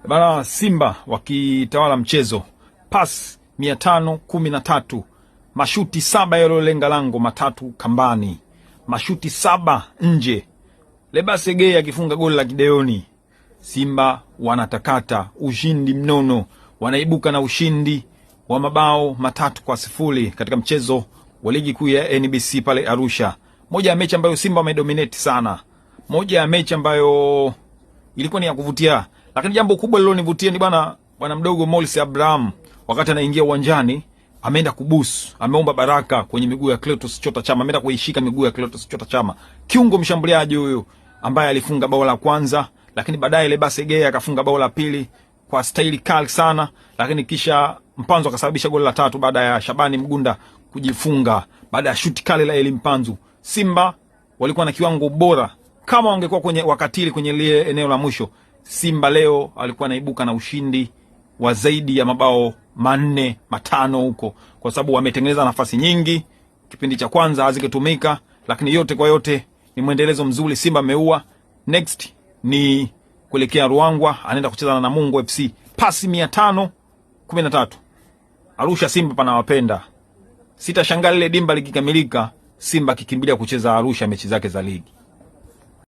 Bana, Simba wakitawala mchezo, pas 513, mashuti 7 yaliyolenga lango, 3 kambani, mashuti 7 nje. Lebase Gay akifunga goli la kideoni. Simba wanatakata ushindi mnono, wanaibuka na ushindi wa mabao 3-0 katika mchezo wa ligi kuu ya NBC pale Arusha. Moja ya mechi ambayo Simba wamedominate sana, moja ya mechi ambayo ilikuwa ni ya kuvutia, lakini jambo kubwa lililonivutia ni bwana mdogo Morris Abraham, wakati anaingia uwanjani ameenda kubusu, ameomba baraka kwenye miguu ya Clatous Chota Chama, ameenda kuishika miguu ya Clatous Chota Chama, kiungo mshambuliaji huyu ambaye alifunga bao la kwanza, lakini baadaye Lebase Gay akafunga bao la pili kwa staili kali sana, lakini kisha Mpanzu akasababisha goli la tatu baada ya Shabani Mgunda kujifunga baada ya shuti kali la Eli Mpanzu. Simba walikuwa na kiwango bora, kama wangekuwa kwenye wakatili kwenye lile eneo la mwisho, Simba leo alikuwa anaibuka na ushindi wa zaidi ya mabao 4 5 huko, kwa sababu wametengeneza nafasi nyingi kipindi cha kwanza hazikitumika, lakini yote kwa yote ni mwendelezo mzuri. Simba ameua. Next ni kuelekea Ruangwa, anaenda kucheza na Namungo FC. Pasi 513 Arusha, Simba panawapenda. Sitashangaa lile dimba likikamilika, Simba akikimbilia kucheza Arusha mechi zake za ligi.